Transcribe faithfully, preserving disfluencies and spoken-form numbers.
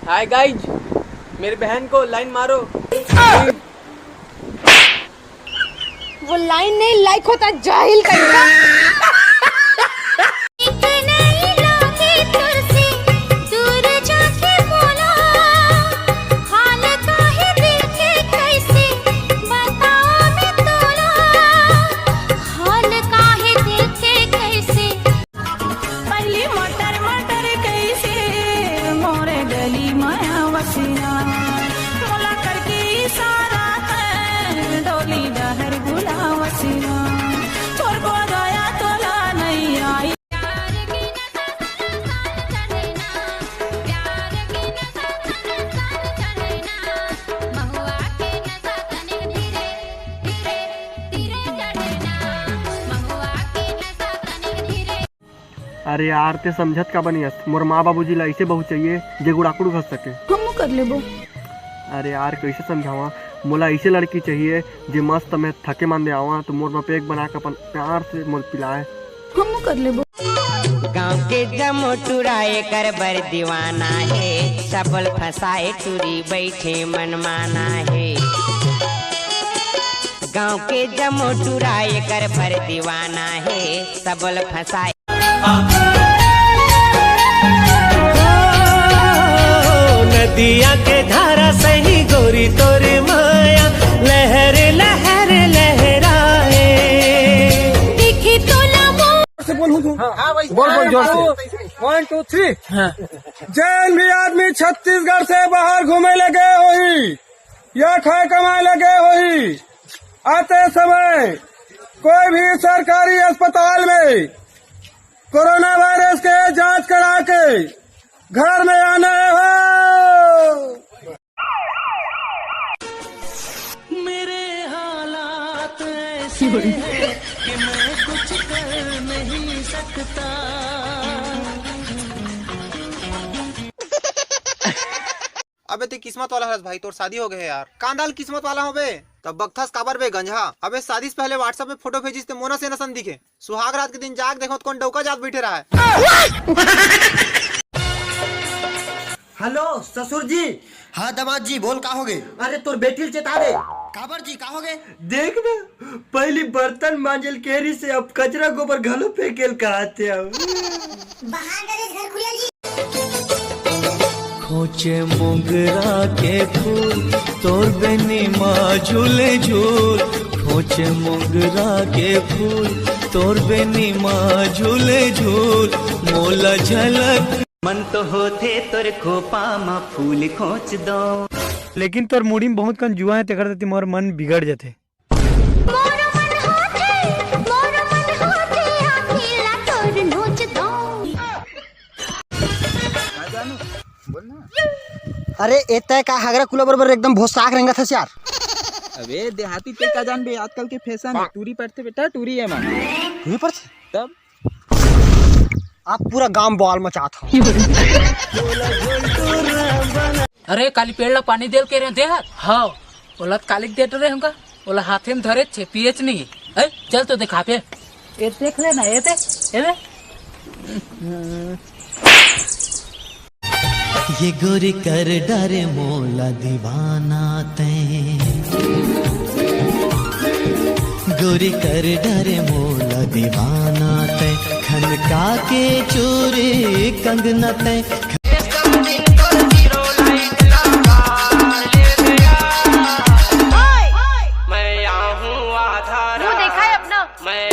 Hi guys, मेरी बहन को line मारो। वो लाइन नहीं, लाइक होता, जाहिल कहीं का। अरे यार, ते समझत का बनियस? मोर माँ बाबूजी ला ऐसे बहू चाहिए जे गुड़ाकुड़ घस सके। हमू कर लेबो। अरे यार, कैसे समझावा? मोला ऐसे लड़की चाहिए जे मस्त मैं थके मान दे आवा तो मोर बर पेक बना के अपन प्यार से मोल पिलाए। हमू कर लेबो। गांव के जम्मो टूरा एकर बर दीवाना हे, सबल फसाए टूरी बैठे मनमाना हे। गांव के जम्मो टूरा एकर बर दीवाना हे, सबल फसाए। नदिया के धारा सही गोरी तोर माया लहर लहर लहराए। देखी तोला मोर से बोलूं तू। हाँ भाई, बोल बोल जोर से। One two three। जैन भी आदमी छत्तीसगढ़ से बाहर घूमे लगे होही या खाए कमाए लगे होही, आते समय कोई भी सरकारी अस्पताल में कोरोना वायरस के जांच करा के घर में आना हो। मेरे हालात ऐसे हैं कि मैं कुछ कर नहीं सकता। अबे ते किस्मत वाला हरस भाई, तोर शादी हो गए यार। कांदाल किस्मत वाला हो बे, तब बकथस काबर बे गंजहा। अबे शादी से पहले WhatsApp में फोटो भेजिस ते मोना से नसन दिखे। सुहाग रात के दिन जाग देखो तो कौन डौका जात बैठे रहा है। हेलो ससुर जी। हाँ दामाद जी, बोल का होगे? अरे तोर बेटी ल चेता दे। काबर जी, का होगे? देख ना, पहली बर्तन मांजल केरी से अब कचरा गोबर घलो फेंकेल कहत हे अब। बाहर गणेश घर खुले जी। खोचे मोगरा के फूल तोर बेनी मा झूले झूल। खोचे मोगरा के फूल तोर बेनी मा झूले झूल। मोला झलक मन तो होथे तोर खोपा म फूल खोच दो। लेकिन तोर मुड़ी में बहुत कन जुआ है, तेकर सेती मोर मन बिगड़ जथे। अरे ए तय का हगरा कुला बरोबर एकदम भोसकाक रेंगत हस यार। अबे देहाती ते का जानबे, आजकल के फैशन टूरी पड़थे बेटा, टूरी एमा। टूरी पड़थे? तब आप पूरा गांव बवाल मचात हो। अरे काली पेड़ ला पानी देल के रहे दे हाथ। हाँ, ओला कालिक देट रहे हमका, ओला हाथे में धरे छे, पिएच नहीं। ए, चल तो देखा पे। ए देख ले ना, ए दे, ए दे। ये गोरी कर डरे मोला दीवाना तै। गोरी कर डरे मोला दीवाना तै। खनका के चूरी कंगना तै। मैं यहाँ हूँ आधा रात। देखा है अपना। मैं